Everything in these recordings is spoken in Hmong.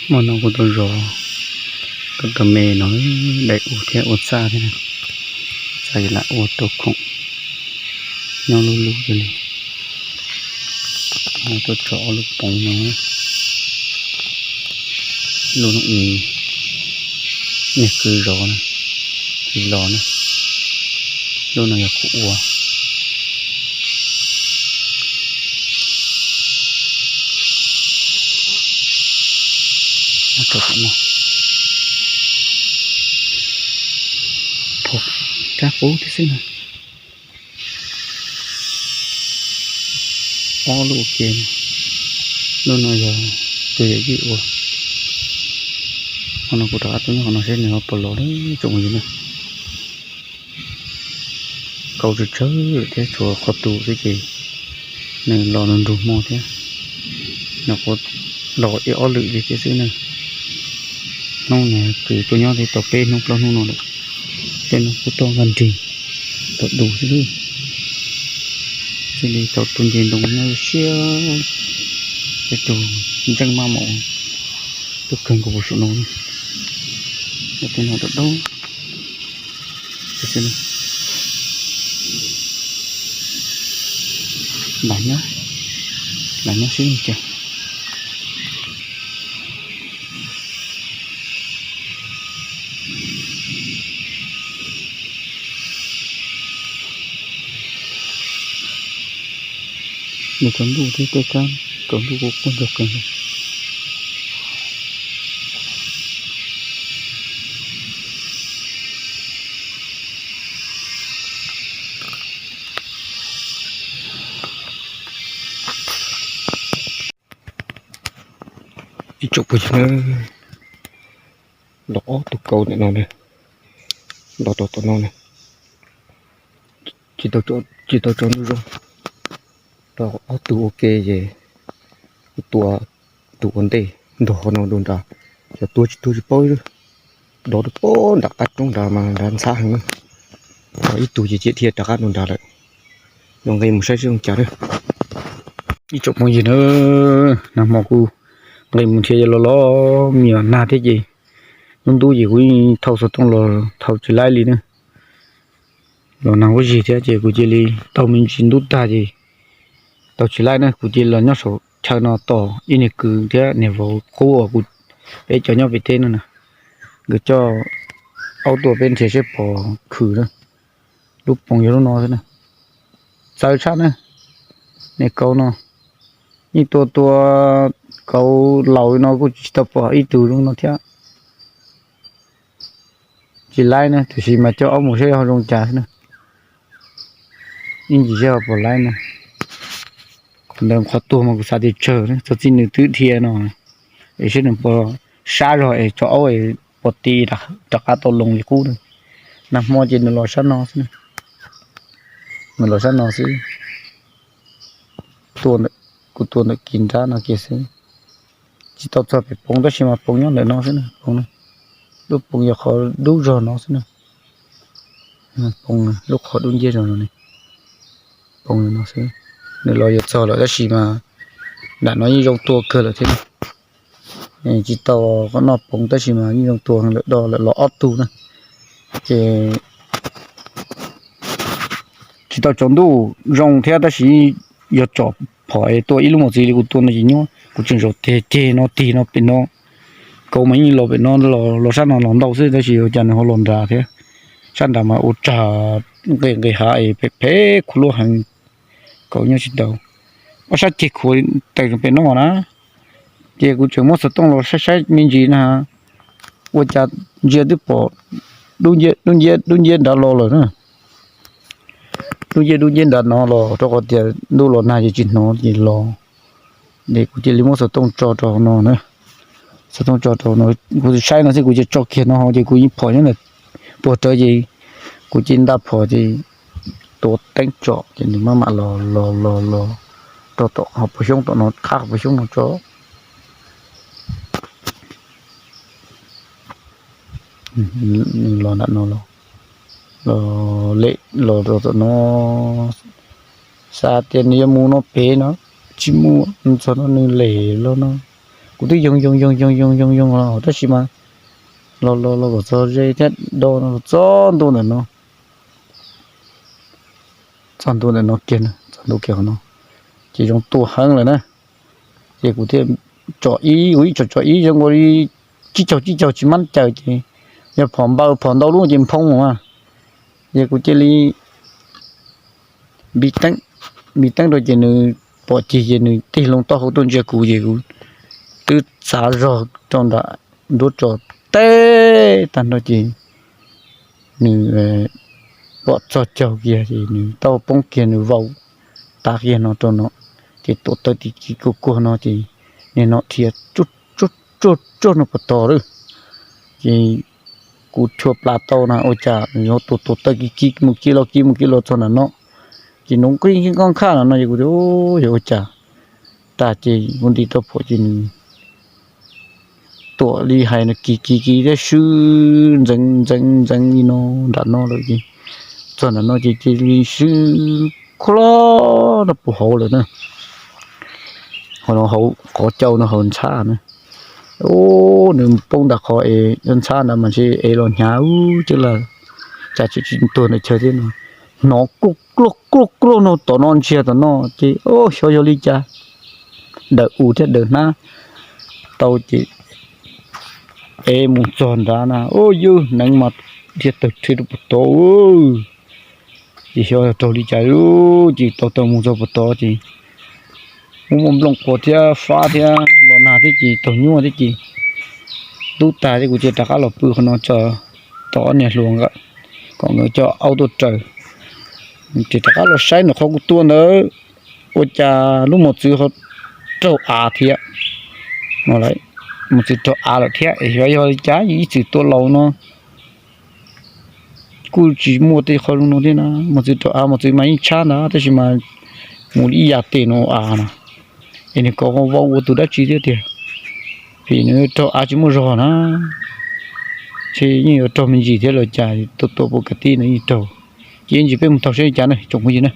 Hmo no kuv tuaj zov, tuaj tau me no, dai ub thiab ua txaj thiab, txaj lam ua tau khoom nyob lub lub li. Tuaj tso ob lub poov no, lub no niag kwv zov na, tsis los na, lub no yog kuv ua. Rab qub thiab xwb na. Ob lub ua ke, lub no yog tus yawm yij ua. Qhov no kuv rov qab tuaj nyob qhov no seb nws ho puas los tsoom yus na. Kauv tsawg tsawg thiab tshuav qhov tu xwb ces nws los nrug hmo thiab. Nws kuj los ib ob lwm li thiab xwb na. Hnub no kwv tuaj nyob thiab tau peb hnub plaub hnub no lawm, tej no kuj tuaj nkag nrig tau du xwb. Cia li tau tus nce ntoo nyob siab, tej tus ntseej maj mam tuaj kawg nkaus puag saum no. Tej no dawb dawb xwb. Lam nyob, lam nyob seb cas. Nws tsaus ntuj thiab tej kab, tsaus ntuj kuj quaj ntsuag kawg. Ib tsoom phooj ywg, los ob tug kauv ntawm no, los rau tom no na, tsis tau tsaus ntuj zoo, rau ob tug ua ke ces kuv tua tus ua ntej nrog qhov no dua nrad, yog tua tsis tua tsis paub, dov rau pem nram qab roob nrad mas nrad ntxhab heev na. Ib tug ces cia dhia rov qab dua nrad lawm. Yuav nqis mus saib seb zoo cas na. Ib tsoom phooj ywg na, nag hmo kuv nqis mus nrhiav los los me nyuam nag thiab ces hnub ntub ces kuv yeej thau xov tooj los thau tsis laib li na. Los nag huab zig thiab ces kuv cia li tau me ntsis ntub tag ces tau tsis laib na, kuv cia li los nyob saum chaw no tos ib niag kwv thiab niag vauv qub uas kuv, peb cov nyob pem teb no na, nkawd coj aub tuaj peb nrhiav seb pom khwm na. Lub poov yog lub no xwb na. Txawv tshaj na, niag kauv no yeej tua tua kauv laus li no kuj tsis tau pom ib tug zoo no thiab. Tsis laib na, tiam sis mas coj aub mus saib ho zoo cas xwb na. Ib ntsis seb ho puas laib na. Qhov ntawd qhov tuag mas kuv xav tias tsawg na, txog txij nws twb dhia no, es seb nws puas sab zog es tso aub es puas ti rov qab tau loo li qub na. Nag hmo ces nws los sab no xwb, nws los sab no xwb. Kuv tua ntawm kis nrab no kiag xwb. Tsis tau txog pem poov tab sis mas poov nyob ntawm no xwb na, poov na. Lub poov yog qhov dub zog no xwb na. Poov, lub qhov dub nciab zog no ne. Poov no xwb. Nws los yuav txog lawm tab sis mas nram no yeej zoo tua kawg lawm thiab. Tsis tau noj poov tab sis mas yeej zoo tua lawm, do lawm los ob tug na. Ces tsis tau tsaus ntuj zoo thiab tab sis yog tsom phom es tua ib lub mos txwv li kuv tua no ces nyuaj, kuv tseem zaum tig ceg no tig no pem no. Kauv mas yeej los pem no, los sab no los ntau xwb tab sis ua cas nws ho los nrad thiab. Sab nrad mas ua tsag nqes nqes hav es phem phem khuv luaj heev, kauv nyob tsis tau. Ob sab ceg khuv tawm pem no na, ces kuv tseem muab xov tooj los saib saib me ntsis na, ua cas ntsia twb pom dub nciab, dub nciab, dub nciab nrad los lawm na. Dub nciab, dub nciab nrad no los rau qhov tias ntuj los nag ces tsis hnov ces los. Ces kuv cia li muab xov tooj tso rau hauv no na. Xov tooj tso rau no, kuv saib no xwb kuv cia tso kiag no hauv ces kuv yeej phom nyob ntawm puag rawv ces kuv cia nta phom ces tua teeb tsom ces nws maj mam los los los los rau tom qhov puas xyoob tom no, qab qhov puas xyoob no tso. Los nram no los, los lem los rau tom no, xav tias nws yuav mus no pem no, tsis mus, txog no nws lem los no. Kuv twb yoog yoog yoog yoog yoog yoog yoog los tab sis mas los los los kom txog ze thiab do no los txog ntua ntawm no, txog ntua ntawm no kiag, txog ntua kiag qhov no ces zoo tua heev lawm na. Ces kuv thiaj tsom ib, kuv ib tsom tsom ib zoo ua li tsib caug tsib caug tsis mab caws ces yog phom npaws phom ntau lub ces nphoo mas. Ces kuv cia li npib teeb, npib teeb rau ces nws pom cig ces nws tig loo taub hau tuaj ntsia kuv ces kuv twb txav zog rau nram nruab tso teb tag nrho ces nws pom txog caug kiag ces nws taub hau poob kiag nws vau tav kiag no rau no, ces tuam taw ti ki kuag kuag no ces niag no dhia tsuj tsuj tsuj no puag tod lawm. Ces kuv chua plas tau na ua cas nws tua tuam taw ki ki mus ki los ki mus ki los txog nram no, ces nws nqis nkoj nkhaj no no ces kuv tias yog ua cas. Tas ces kuv ntim rau phom ces nws tuam li hais no kis kis kis thiab swb ntxeev ntxeev ntxeev li no nram no lawm ces txog nram no ces cia li swb khuab no puag hauv lawm na. Hauv no hauv qhov cau no hauv ntxhab na. Nws poob ntawm qhov es ntxhab ntawd mas ntshe es los hnyav ub ceb lawm, cas tsis tsis tuag ntawm chaw thiab no. Hnov kluj kluj kluj kluj no tom no ntsia tom no ces xyov yog li cas, daws u thiab daws hnab tau ces es mus txog nrad na ua yus hneev mas dhia tawg rhe rau puag tod. Ces xyov yog raug li cas ces tau tau mus txog puag tod ces muaj muaj nplooj quav thiab fab thiab los nag thiab ces taug nyuaj thiab ces tub tag thiab kuv cia rov qab los pw qhov no tso, tos ob niag hluas nkawd kom nkawd coj aub tuaj raws. Ces rov qab los saib ntawm qhov kuv tua ntawd ua cas lub mos txwv ho raug av thiab no lawm. Mos txwv raug av lawm thiab es xyov yog li cas ib txwm tua laus no kuj tsis muaj tej qho zoo no thiab na. Mos txwv raug av, mos txwv mas yeej tshab ntag tab sis mas mus li ib yam tes no av no es nws kauv vau ua tus dab tsi thiab tiag, vim nws raug av tsis muaj zog na. Ntshe yeej yuav raug me ntsis thiab los cas, tua tua puas kam tib no yeej raug. Ces ntsis peb mus taug saib li cas na tsoom phooj ywg na.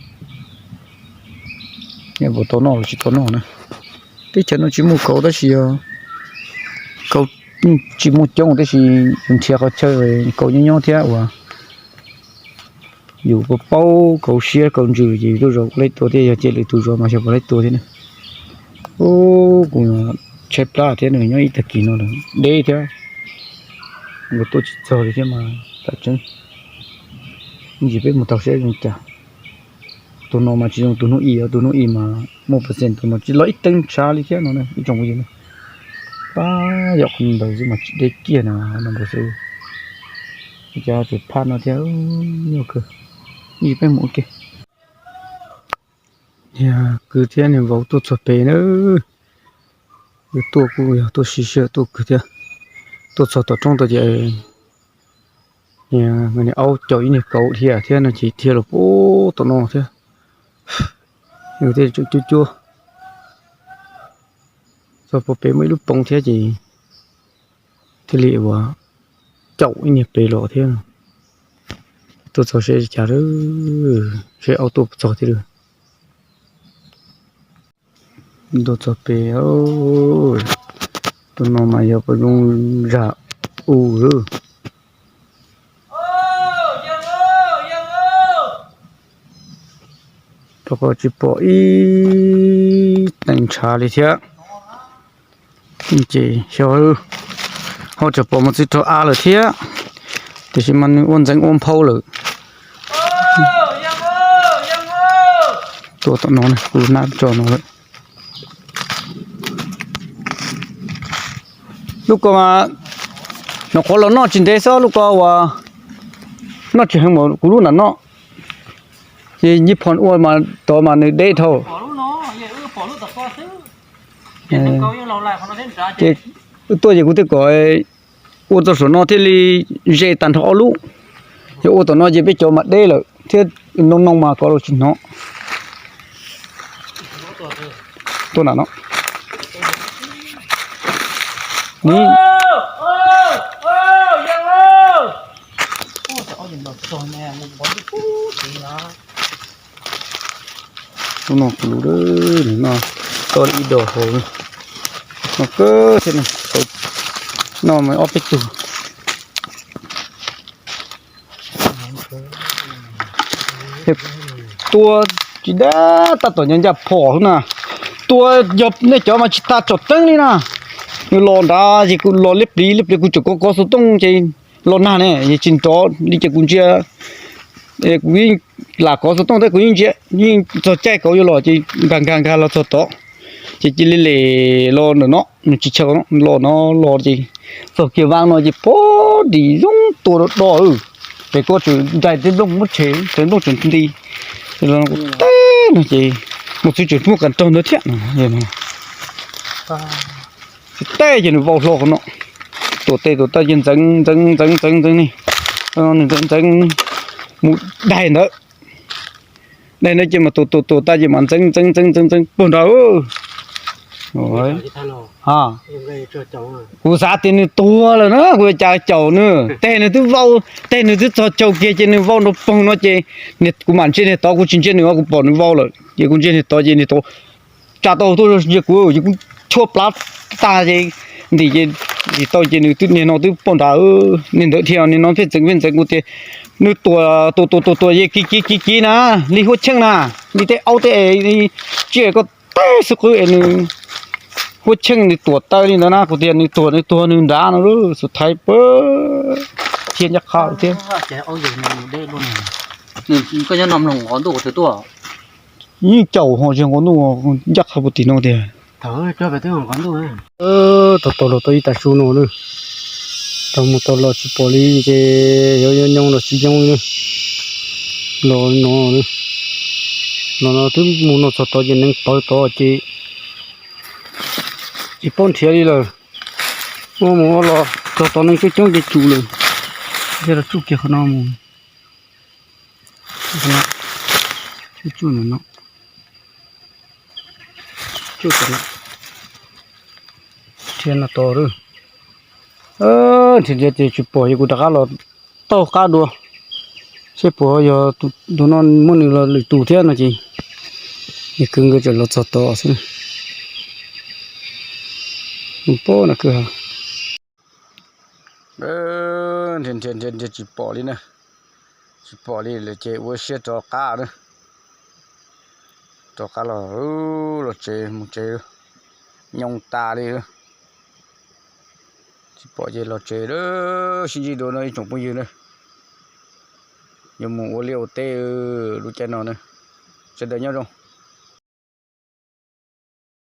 Puas tau noj los tsis tau noj na. Teb chaws no tsis muaj kauv tab sis yog kauv tsis muaj coob tab sis yus nrhiav qhov chaw kauv nyob nyob thiab uas yus paub kauv siab kauv ntsws ces yus tuaj zov laib tua thiab, yog cia lwm tus zov mas xyov puas laib tua thiab na. Ub, kuv tshaib plab thiab nws nyob ib tag kis no lawm deb thiab, nkaus tuaj tsis txog li thiab mas tam tseeb. Ntsis peb mus taug saib zoo cas. Tus no mas tsis zoo tus hnub i, tus hnub i mas muaj percent tus no tsis los ib teev ntshav li thiab no ib tsoom phooj ywg. Pab yom qhov ntawd xwb mas tsis deb kiag na, no ntawd xwb. Ua cas tseem phaj no thiab, nyuaj kawg. Ib peb mus ua ke. Yog kwv thiab niag vauv tuaj txog pem na. Wb tuaj kuj yog tuaj siv sij hawm tuaj kawg thiab. Tuaj txog tom roob tod ces niag aub caum ib niag kauv dhia thiab no ces dhia los puag tom no thiab. Nws thiaj tseem cuab cuab txog puag pem muaj ib lub poov thiab ces thiaj li ua caum ib niag pem los thiab. Tuaj txog seb cas lawm, seb aub tuaj txog thiab lawm. Tuaj txog pem, tus no mas yog pab zoo zam u lawm. Rau qhov tsis pom ib teev ntshav li thiab. Ces xyov, ho tseem pom mos txwv rau av lawm thiab, tiam sis mas nws ua ntxeev ua nphau lawm. Tuaj tom no, kuv hnab tso no lawm. Lub ko mas, nyuam qhuav los noj tsis ntev xwb lub ko uas noj tsis heev npaum kuv lub nram no. Ces nyij phom ua mas tod mas nws deb dhau. Ces tuaj ces kuv thiaj kom ua txog saum no thiaj li ze tag nrho ob lub. Yog ua tom no ces peb cov mas deb lawm thiab, noo noo mas kov los tsis hnov. Tuaj nram no. Lub no kuv lub, nws no tau ib dos hauv. Kawg thiab no, ob peb tug. Tua tsis dab tab tom nyob ncaj phom xwb na. Tua yog nej cov mas tsis tas tsom teeb li na. Nws los nrad ces kuv los liab pliv liab pliv, kuv tseem kov kov xov tooj ces los nag ne, tsis nrov li ces kuv ntsia, kuv yeej lam kov xov tooj thiab kuv yeej ntsia, yeej txog caij kauv yuav los ces nkag nkag nkag los txog tod, ces cia li lem los ntawm no, nws tsis chaw no los no los ces txog kiag vaj no ces pom dim zoo tua do do, ces koj tseem nraim tej nplooj muab tshem, tej nplooj tseem nti. Kuv teb no ces mus txwv tseem muaj kas raug ntawd thiab no. Tsis teb ces nws vau hlo qhov no, tuam tes tuam taw ces ntxeev ntxeev ntxeev ntxeev ntxeev ne, nws ntxeev ntxeev mus daig ntawd. Daig ntawd ces mas tuam tuam tuam taw ces mas ntxeev ntxeev ntxeev ntxeev ntxeev puag nrad. Kuv xav tias nws tuag lawm na, kuv yuav cas caum nws. Teg nws twb vau, teg nws twb txog caug kiag ces nws vau nrov poog no ces kuv mam ntsia niag tod, kuv tsis ntsia nws, kuv pom nws vau lawm ces kuv ntsia niag tod ces niag tod tsa tau tuaj ntsia kuv ces kuv tshuab plab tag ces ntim ces ntim tau ces nws twb niag no twb poj nrad, niag ntawd thiab niag no pheej ntxeev pheej ntxeev kuv tias nws tuam tuam tuam tuam tuam ces kiv kiv kiv kiv na, li huab cheej na, li tej aub tej es tsiaj koj teb xwb qwb es nws huab cheej nws tuam taw li ntawd na, kuv tias nws tuam nws tuag nws nrad no lub xus thaiv pab thiab ncaj qha thiab. Koj nyob no mloog qhov ntuj twg tuaj? Yeej caum ho tsis nqua ntuj ncaj qha puag tim no tiag. Tau tau los tau ib tag su no na, tau mus tau los tsis pom li ces yog nyob los tsis nyob li na. Los no, los no twb mus no txog tod ces neeg pawv tod ces tsis paub nrhiav li lawm. Ua mus ua los txog tod neeg coob coob ces tsum lawm. Yog los tsuj kiag qhov no mus. Tsuj no, tsuj no, rhiab no tod lawm. Nrhiav nrhiav ces tsis pom ces kuv rov qab los taug qab dua seb puas yog tus no muaj nws los lwm tus thiab no ces, es kwv nkawd tseem los txog tod xwb. Nws pob no kwv ha. Nrhiav nrhiav nrhiav tsis pom li na, tsis pom li lawm ces ua siab rov qab na, rov qab los, los tsev mus tsev, nyooj tas li. Tsis pom ces los tsev lawm, sib ntsib dua no ib tsoom phooj ywg na, yuav mus ua liaj ua teb lub caij no na, sawv daws nyob zoo.